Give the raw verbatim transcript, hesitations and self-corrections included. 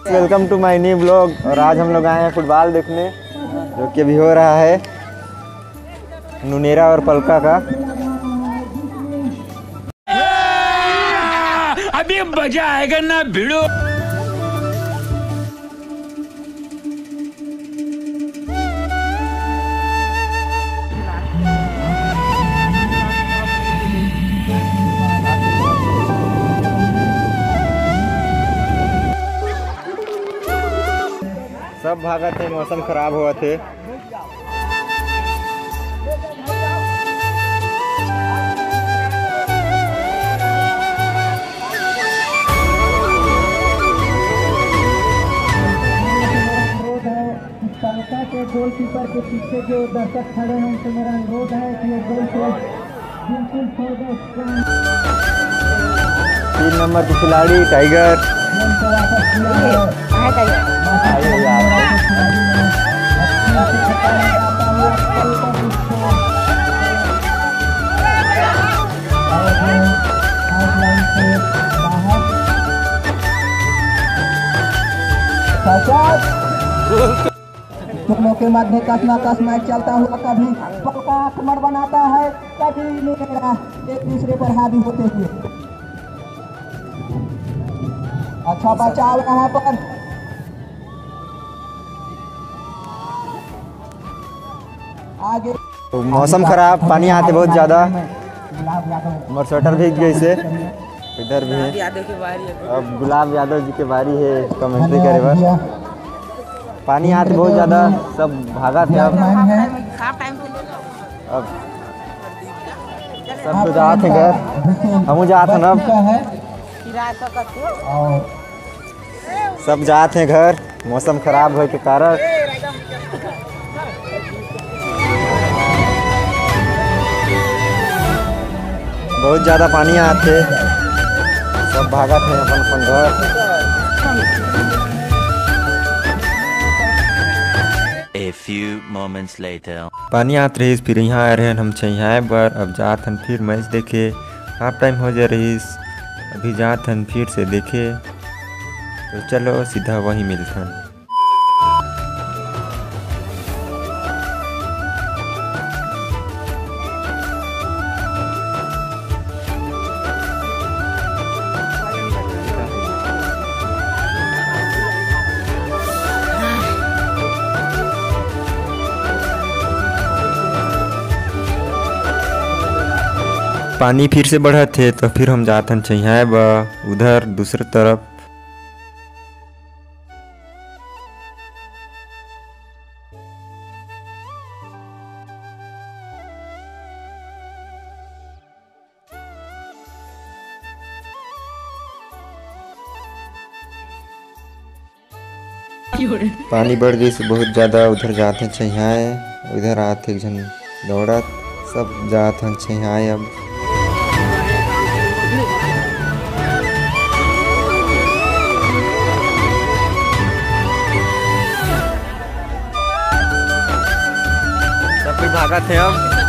Welcome to my new vlog। और आज हम लोग आए हैं फुटबॉल देखने, जो कि अभी हो रहा है नुनेरा और पलका का। अभी मजा आएगा ना भिड़ो। सब भागत हे, मौसम खराब होवत हे। पलका के गोलकीपर के पीछे जो दर्शक खड़े हैं, उनसे मेरा अनुरोध है कि ये गोल पोस्ट बिल्कुल छोड़ दें। तीन नंबर की खिलाड़ी टाइगर। दोनों के मध्य कस ना कस मैच चलता हुआ, कभी पलका आक्रमण बनाता है, कभी नुनेरा एक दूसरे पर हावी होते हुए। अच्छा बचाव यहाँ पर। आगे तो मौसम खराब, पानी आते बहुत ज्यादा, मोर स्वेटर भीग गइसे। इधर भी है। अब गुलाब यादव जी के बारी है कमेंट्री करे बर। पानी आते बहुत ज्यादा, सब भागत हे। अब, अब सब तो जात हे घर, हमहू जात हन अब। सब जात हे घर, मौसम खराब होए के कारण। बहुत ज्यादा पानी आत हे, सब भागत हे अपन अपन घर। A few moments later। पानी आत रहिस, फिर यहाँ आए रहन हम छइहाए बर। अब जात हन फिर मैच देखे, हाफ टाइम हो जा रहिस। अभी जात हन फिर से देखे, तो चलो सीधा वहीं मिलथन। पानी फिर से बढ़त हे, तो फिर हम जात हन चहियाए बा उधर दूसरे तरफ। पानी बढ़ गइस बहुत ज्यादा, उधर जात हे चहियाए, उधर आत हे एक झन दौड़त, सब जात हन चहियाए अब। सब कोई भागत हे अब।